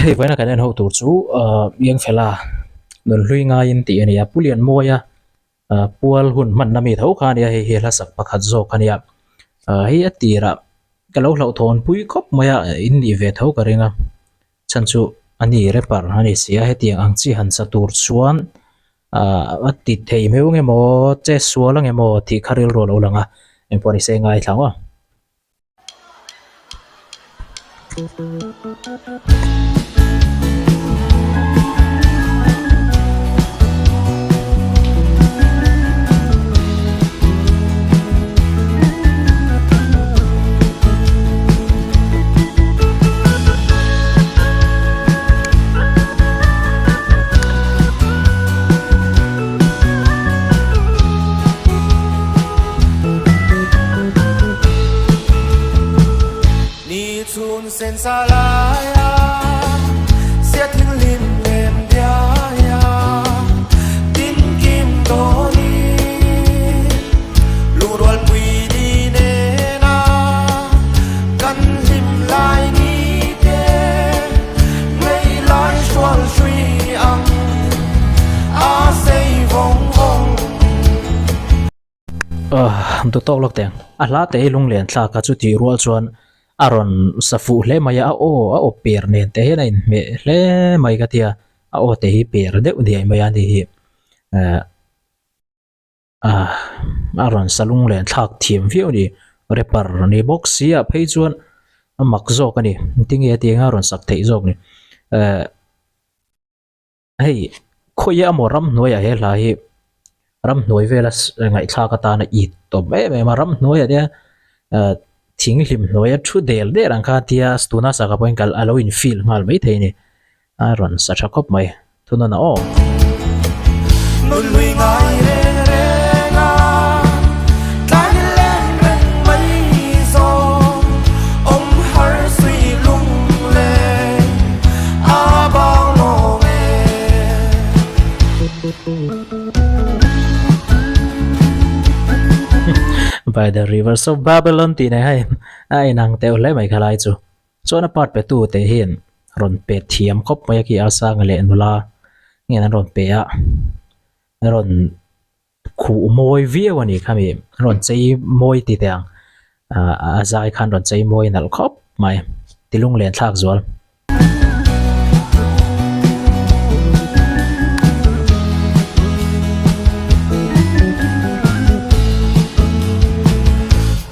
Hei vawiina kan en ho tur chu ahh Iangfela nunhlui ngaiin tih a ni a, Pu Lianmawia ahh pual hun hmanna mi tho kha a ni a, hei hi hla sak pakhat zawk a nia. Ahh hei a tirah ka lo hlauhthawn pui khawp mai a, in nih ve tho ka ring a, chhan chu a ni rapper a ni si a, hetiang ang chi han sa tur chuan ahh a ti thei meuh nge maw che sual ang emaw tih kha rilru a lo lang a, engpawh ni se ngaithla ang aw. Ni chhun sen sa lai a, sia thinghlim lem diai a, tin kim dawn i, lurual pui ni nen a, kan hlim lai ni te, ngei lai hrual hrui ang a sei vawng vawng. Ahh du tawk lawk teng. A hla te hi lunglen thlak a chutih rual chuan a rawn sa fuh hle mai a, a aw a aw per nen te hian a inhmeh hle mai ka tia, a aw te hi per deuh niai mai a ni hi eh ah a rawn sa lunglen thlak thiam viau a ni. Rapper ni bawk si ah phei chuan a mak zawk a ni, tinge hetiang a rawn sak theih zawk ni eh. Hei khawiah emaw ramhnuaiah he hla hi ramhnuai vela ngaihthlak atana it tawp em em a ramhnuaiah te ah thing hlim hnuaia thu del der ang kha tia tuna saka pawhin kal a lo in feel nghal mai thei a ni a rawn sa tha khawp mai thunawn a aw. Nunhlui ngai reng reng a tlai ni leng reng mai zawng awm har sui lung leng a bang lawng e. By the rivers of Babylon tih nei hei a inang teuh hle mai kha lai chu. Chuan a part petu te hian rawn pe thiam khawp mai a khi a sanga leh nula ngen an rawn pe a rawn khuh mawi viau a ni khami rawn chei mawi ti teh ang ah a zai khan rawn chei mawi nalh khawp mai ti lunglen thlak zual.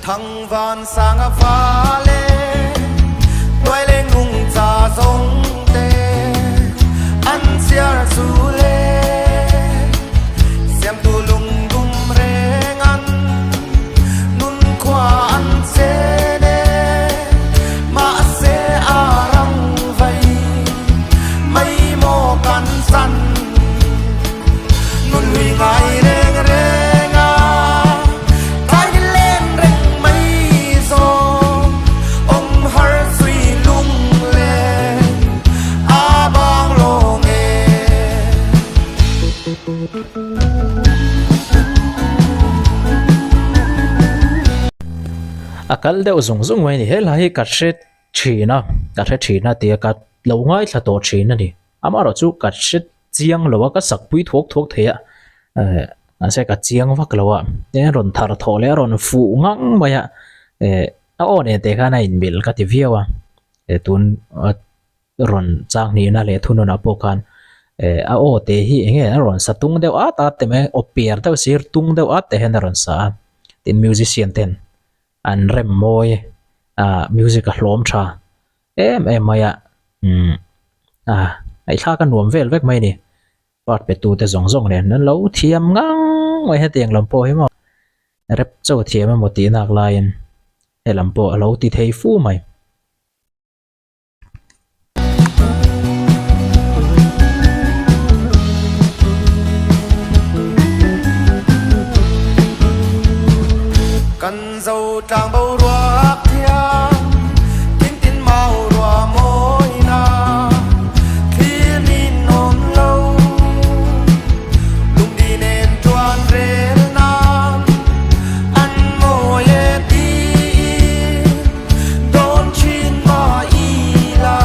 Thang van sang a va le hnuai le nung cha zawng te an chhiar chu le siamtu lung dum reng an nun khua an chen e mahse a rang vei mei maw kan chan Nun hui ngai reng reng a, tlai ni leng reng mai zawng, awm har zui lung leng a bang lawng e. A kal deuh zung zung mai a ni. He hla hi ka hre thin a, ka hre thin a tia ka lo ngaithla tawh thin a ni. Amaherawhchu ka hre chiang lo a ka sak pui thuak thuak thei a eh mahse ka chiang vak lo a tin rawn thar thawh leh a rawn fuh ngang mai a eh a aw nen te khan a inmil ka ti viau a eh tun rawn chang hnihna leh thununah pawh khan eh a aw te hi eng nge a rawn sa tung deuh at at te mai aw per deuh sir tung deuh at te hian a rawn sa a tin musician ten an rem mawi ah music a hlawm tha. Em em mai a umm a ngaihthlak a nuam vel vek mai a ni part pe tu te zawng zawng nen an lo thiam ngang mai hetiang lam pawh hi maw rep cho thiam emaw tih nak laiin helam pawh a lo ti thei fu mai. Kan zo tlang boruak thiam tin tin mau rua mawi na thlir nin awm lo lungdi nen tuan rel nan an mawi e tiin dawn thin mah ila.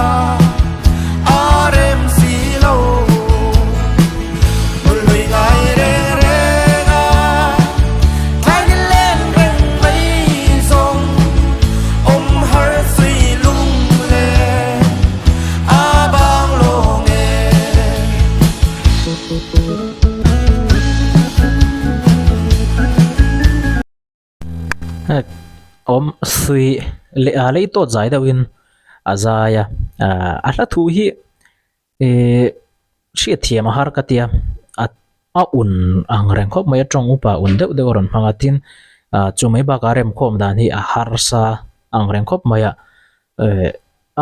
awm sui leh a lei tawt zai deuhin a zai a ah a hla thu hi Ihh hriatthiam a har ka tia a a un ang reng khawp mai a tawng upa un deuh deuh a rawn hmang a tin ah chu mai bakah remkhawm dan hi a harsa ang reng khawp mai a eh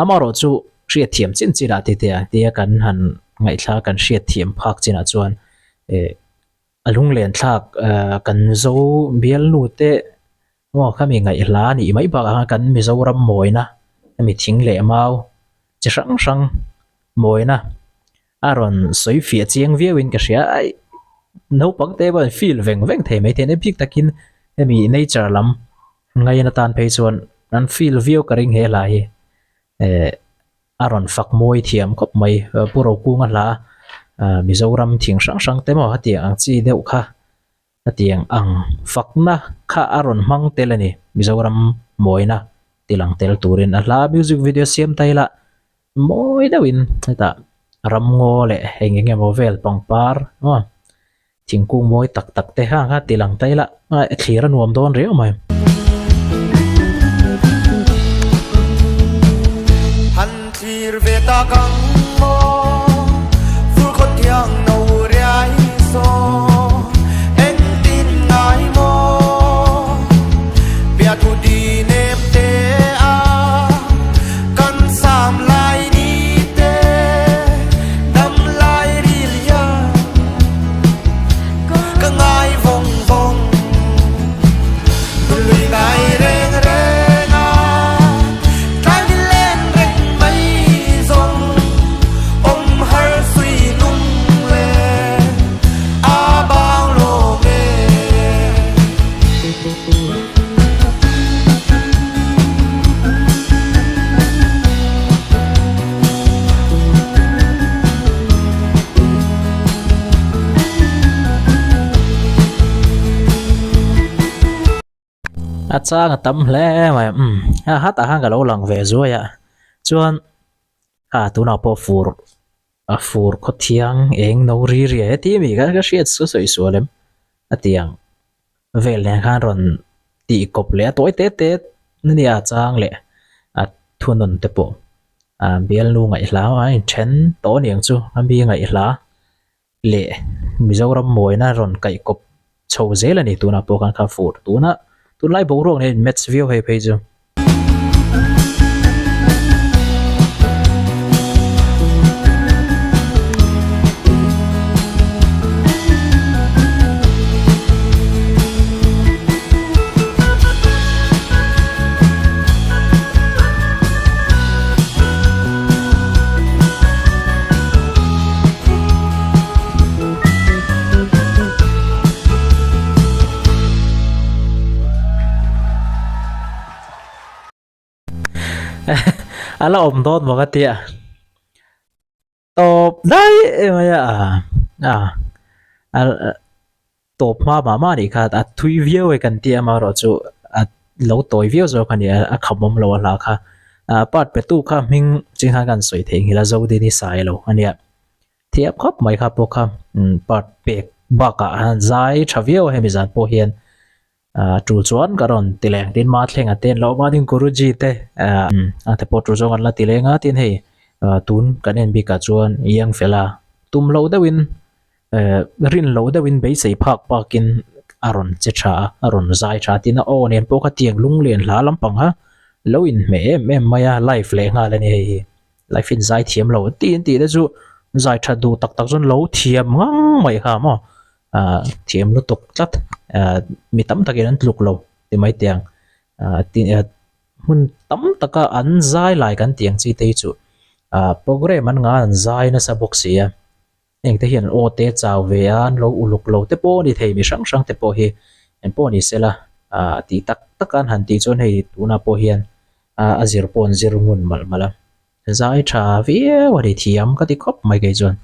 amaherawh chu hriatthiam chin chin ah tite ang tia kan han ngaihthla kan hriatthiam phak chinah chuan eh a lunglen thlak ah kan zo bialnu te maw khami ngaihhla a nih mai bakah khan kan Mizoram mawina hemi thing leh mau chi hrang hrang mawina a rawn sawi fiah chiang viau in ka hria aih naupang te pawh an feel veng veng thei maithei a ni bik takin hemi nature lam ngaina tan phei chuan an feel viau ka ring he hla hi eh a rawn fak mawi thiam khawp mai Pu Rokunga hla ah Mizoram thing hrang hrang te maw hetiang ang chi deuh kha. Hetiang ang fakna kha a rawn hmang tel a ni. Mizoram mawina ti lang tel turin a hla music video siam ta ila mawi deuhin hetah ramngaw leh eng eng emaw vel pangpar maw thingkung mawi tak tak te kha kha ti lang ta ila thlir a nuam dawn riau mai. Han thlir ve tak ang maw Fur khaw thiang no riai saw Engtin ngai maw Bia thu di nem te a Kan sam lai ni te Dam lai ril hian Ka ngai vawng vawng Lui ngai reng reng a Tlai ni len reng mai zawng Awm har sui lung le A bang lawm e. A chang a tam hle mai umm a hatah khan ka lo lang ve zuai a chuan ah tunah pawh fur a fur khaw thiang eng no ri riai a ti mi kha ka hriat chu sawi sual em a ti ang vel nen khan rawn tih kawp leh a tawi tet tet a nia a chang leh a thunawn te pawh ah bialnu ngaihhla a inthen tawh a niang chu a mi ngaihhla. leh Mizoram mawina rawn kaih kawp chho zel a ni tunah pawh khan kha fur tuna tunlai boruak nen in match viau hei phei chu. A la awm dawn maw ka tia tawp daih mai a a tawp hma mah mah anih kha a thui viau e kan tih amaherawh chu a lo tawi viau zawk a ni a a khamawm lo a hla kha ah part pe tu kha hming ching khan kan sawi theih nghilh a Zodini sai lo a nia thiam khawp mai kha pawh kha umm part pek bakah han zai tha viau a hemi zan pawh hian. Ah tul chuan ka rawn ti leng tin ma thleng a ten loh ma ding Guruji te ah a te pawh tul zawng an la ti leng a tin hei ah tun kan en bik ah chuan iang fel a tum loh deuh in eh rin loh deuh in beisei phak pak in a rawn che tha a a rawn zai tha a tin a aw nen pawh kha tiang lung lian hla lampang kha lo inhmeh em em mai a live leh nghal a ni hei hi. Life in zai thiam lo tih an tih te chu zai that duh tak tak chuan lo thiam ngang mai kha maw ah thiam lutuk tlat ah mi tam takin an tluk lo ti mai teh ang ah ti hmun tam taka an zai lai kan tih ang chi te hi chu ah programme an ngah an zai nasa bawk si a. Heng te hian aw te chau ve a, an lo uluk lo te pawh a ni thei, mi hrang hrang te pawh hi eng pawh ni sela ah tih tak tak an han tih chuan hei tunah pawh hian a zir pawh an zir ngun malh malh a, zai tha viau a ni thiam ka ti khawp mai kei chuan.